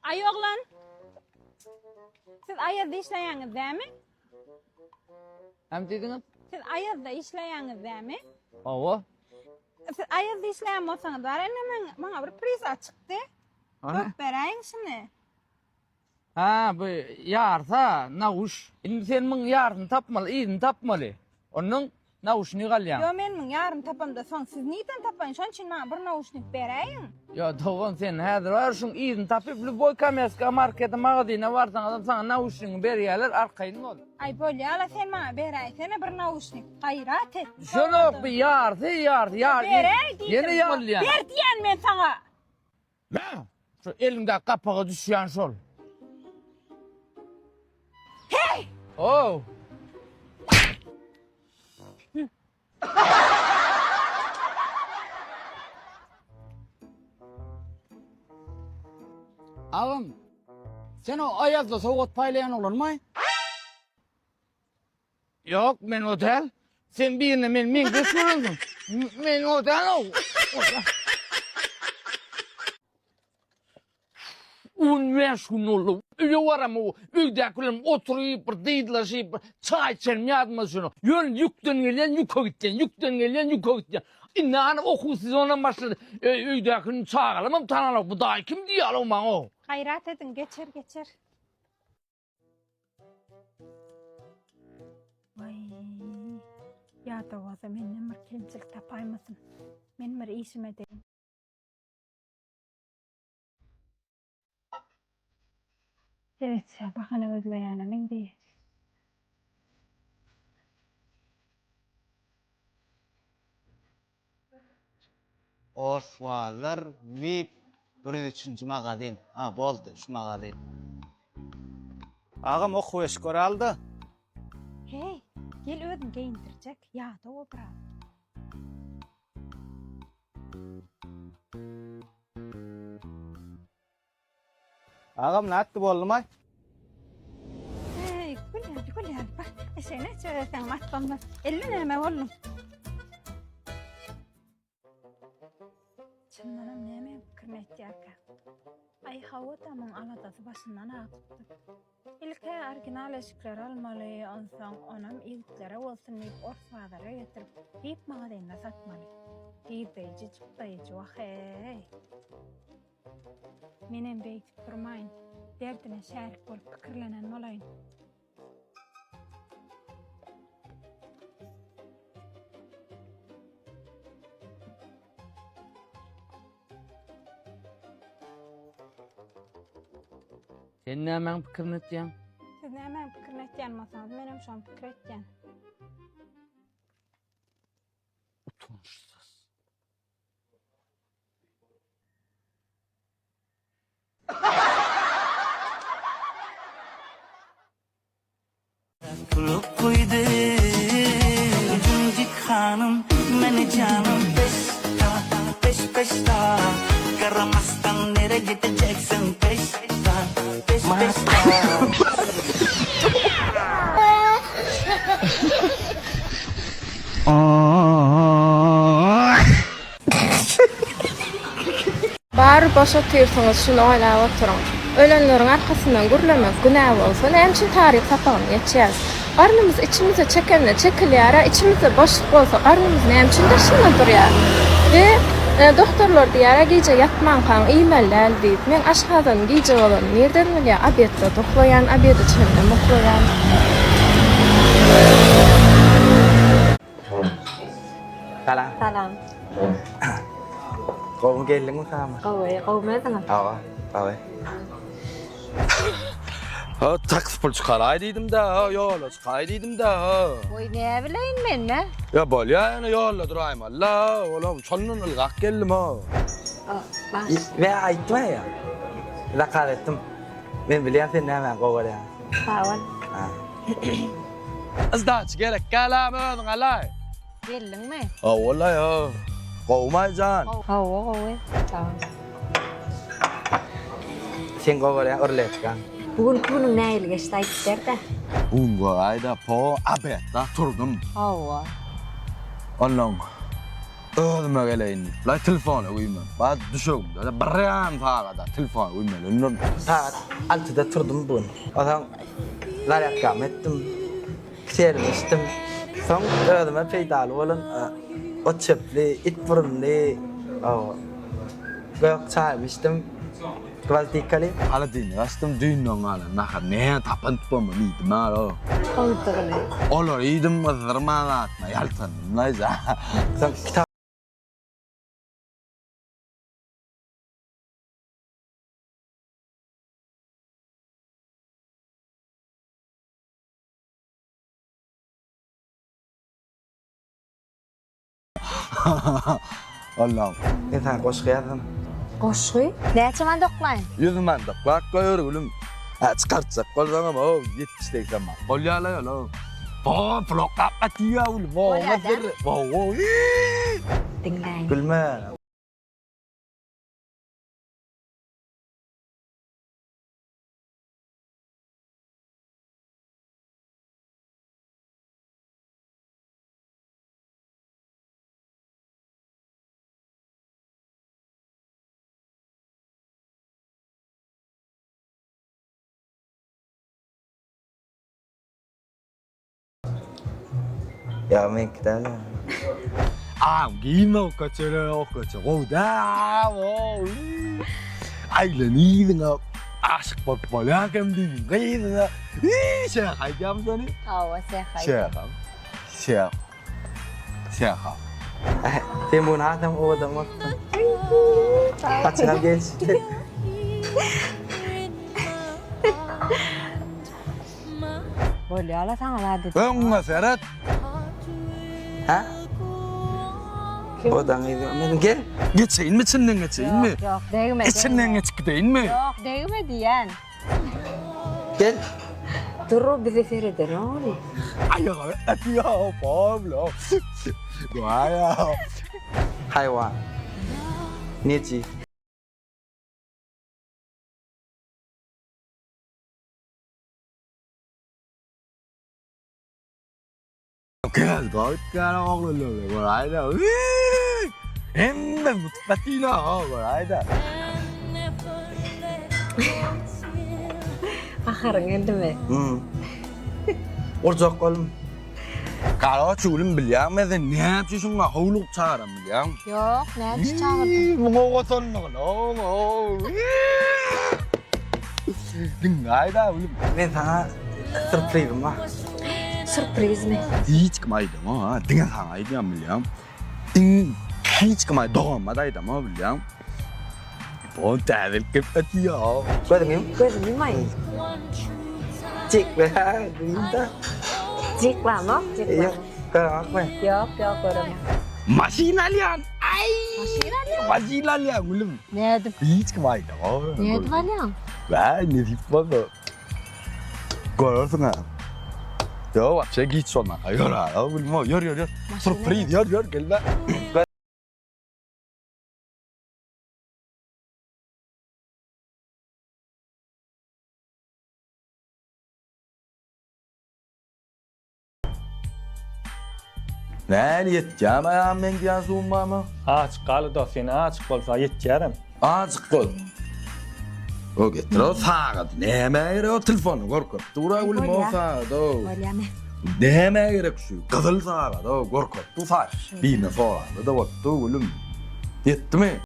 Aý oglan. Siz Aýazda işleýäňiz dämi? Näme diýdiňiz? Siz Aýazda işleýäňiz dämi? Hawa. Siz Aýazda işleýän bolsaňyz bar indi men maňa bir priza çykdy. Görüp beräýiň şuny. Ha, bu ýarsa nawuş. Indi sen muň ýarysyny tapmaly, yzyny tapmaly. Ondan nawuşnik alýaň. Ýo men muň ýaryny tapamda soň siz nirden tapaýyn şoň üçin maňa bir nawuşnik beräýiň. Ýo dogan sen häzir bar şuň yzyny tapyp lýuboý kommerskiý markete magazyna barsaňyzam saňa nawuşnigiňi berýärler arkaýyn bol. Aý bolýala sen maňa beräýsene bir nawuşnik gaýrat et. Düşenok bu ýarsy ýarsy ýar. Beräý diýdim. Ýene ýalýan. Ber diýen men saňa. Mä! Şu eliňdäki gapaga düşýän şol. Heý! Ow! Agam, sen o Aýazda sowgat paýlaýan oglanmy? Ýok, men o däl. Sen birine men meňzeş görensiň. Men o däl o. On bäş gün boldy. Öýe baram o öýdäkilerim oturyp bir dyzlaşyp bir çaý içelim ýadyma düşenok. Ýöne ýükden gelýän ýüke gitýän, ýükden gelýän ýüke gitýän. Indi hany okuw sezonam başlady. Öýdäkini çagalarymam tananok. Bu daýy kim diýýär-ow maňa-ow. Gaýrat ediň, geçer, geçer. Waý, ýa-da bolsa menden bir kemçilik tapaýmasyn. Men bir işim edeýin. Seretse, bahana gözleýäne meňzeýär. Oswazlar vip 103-nji magazin. Ha boldy şu magazin. Agam okuw eşik alda. Heý, gel özüm geýindirjek, ýadaw o biraz. Agam nätdi boldumy? Hey, gülýär, gülýär. Bak, eşeğine çöreseň mat bolmaz. Elle näme bolduň? Çyndanam näme pikirini etýärkä? Aý, hawa-da, muň aladasy başyndan agypdyr. Ilk-ä original eşikleri almaly, onsoň onam ýigitlere bolsun diýip ors bazara getirip, diýip magazynda satmaly. Girdeýji, çykdaýjy, wah-eý! Menem beýdip durmaýyn. Derdine şärik bolup pikirlenen bolaýyn. Sen nämäň pikirini etýäň? Siz nämäň pikirini etýän bolsaňyz, menem şoň pikir etýän. Utançsyz. Kuluk koydu Cüncük hanım Meni canım Peşta Peş peşta Karamastan nereye gideceksin Peşta Peş peşta Bary boş otyrsyňyz şuny oýlap oturyň. Ölenleriň arkasyndan gürlemek günä bolsa näme üçin taryh sapagyny geçýäs? Garnymyz içimize çekende çekilýär-ä içimizde boşluk bolsa garnymyz näme üçin daşynda durýar? We doktorlar diýýär-ä gije ýatmankaň iýmeli däl diýip. Meň aşgazanym gije bolanyny nirden bilýär? Obedde uklaýan, obede çenlem uklaýan. Salam. Salam. Gowy geldiňmi Sama? Gowy, gowumy özüňiz? Hawa, gowy. Ha, taksi pul çykaraý diýdim-de, ha, ýola çykaý diýdim-de, ha. Goý, näbileýin men, nä? Ýa bolýa, ýöne ýolda duraýmaly-la, olam şondan ylgap geldim, ha. Baş. Be aýtma ýa. Zakaz etdim. Men bilýän sen nämäni gowy görýäňi. Sag bol. Ha. Yzdaçy gerek gälämi özüň alaý. Geldiňmi? Hawa-laý, ha. Gowumaý jan? Hawa, gowy. Sag bol. Sen gowy görýän ruletkaň. Bu günki günüň nähili geçdi aýdyp ber-de. Bu gün göräýdä po obedda turdum. Hawa. Onnoň. Özüme geleýin diýip, laý telefona güýmenip, bar düşegimde-de bir ýarym sagada telefona güýmelendirin. Sagat altyda turdum bu gün. Onsoň zarýadkamy etdim. Kiselimi içdim. Soň özüme peýdaly bolan otçöpli, it burunly gök çaýymy içdim. Gwozdikaly. Holodilnik açdym, düýnden galan nahar näme tapynyp bolman iýdim alo. Gowudygyny. Olary iýdim, gyzdyrman zatma ýaltandym laýja. Soň kitap. Allahym. Men saňa goşgy ýazdym. Goşgy? Näçe manat oklaýyn? 100 manat oklap goýber gülüm. Hä çykartjak bolsaňam o 70-80 manat. Bolýa-la ýol o. Bo pul oklap gatyýa gülüm. Bolýa-da. Bo bo. Diňläýin. Gülme. Ýa meňki däl ýa. Agam giýme okaça okaça gowy däl o. Aýlan yzyňa aşyk bolup bolýar eken diýdim gyzyňa. Şeýh aýdýarmy seni? Hawa şeýh aýdýar. Şeýham. Şeýh. Şeýha. Sen bu gün hasam owadan bolupsyň. Saçyňam gelişipdir. Bolýala saňa zat edip. Öňüňe seret. Hä? Owadan gyz meniň gel. Geçeýinmi içinden geçeýinmi? Ýok, ýok, degme. Içinden geçip gideýinmi? Ýok, degme diýýän. Gel. Dur bize sereden ol. Aýaga öpýär, Pablo. Waý. Haýwan. Nejis. Gel, gel, oglanlar, goraýda. Hemme mutfatina, goraýda. Gaharyň geldimi? Hmm. Urjak bolum. Karoç gülüm bilýäňmi sen näme üçin şuňa howlugyp çagyran bilýäňmi? Ýok, näme üçin çagyrdyň? Muňa gotanlygyny, ow. Diňläýdä gülüm. Men saňa sürprizim bar. Sürprizmi? Hiç kim aýdamok ha, diňe saňa aýdýan bilýäňmi? Iň hiç kim aý doganyma da aýdamok bilýäňmi? Bu täzelik gelip ýatýa. Gözüňi ýum. Gözümi ýumaýyn. Jik be, ýum-da. Jiklamok, jiklamok. Ýok, göreňokmy? Ýok, ýok, göremok. Maşyn alýan. Aý! Maşyn alýaň? Maşyn alýan gülüm. Nädip? Hiç kim aýdamok. Nädip alýaň? Bäý, nesip bolsa. Görersiň ha. Ýok, wapşe giç bolmaka. Ýör ha, gülüm, ýör, ýör, ýör. Sürpriz, ýör, ýör, gelme. Näli ýetýämi aýagym meň diýýän suwum barmy? Açyk galy dost ýene açyk bolsa ýetýärem. Açyk bol. O getir o sagady. Nämä gerek o telefony görkezip dur-a gülüm o sagady o. Bolýamy? Nämä gerek şu gyzyl sagady o görkezip dur sag. Birine soranda-da bolupdy gülüm. Ýetdimi?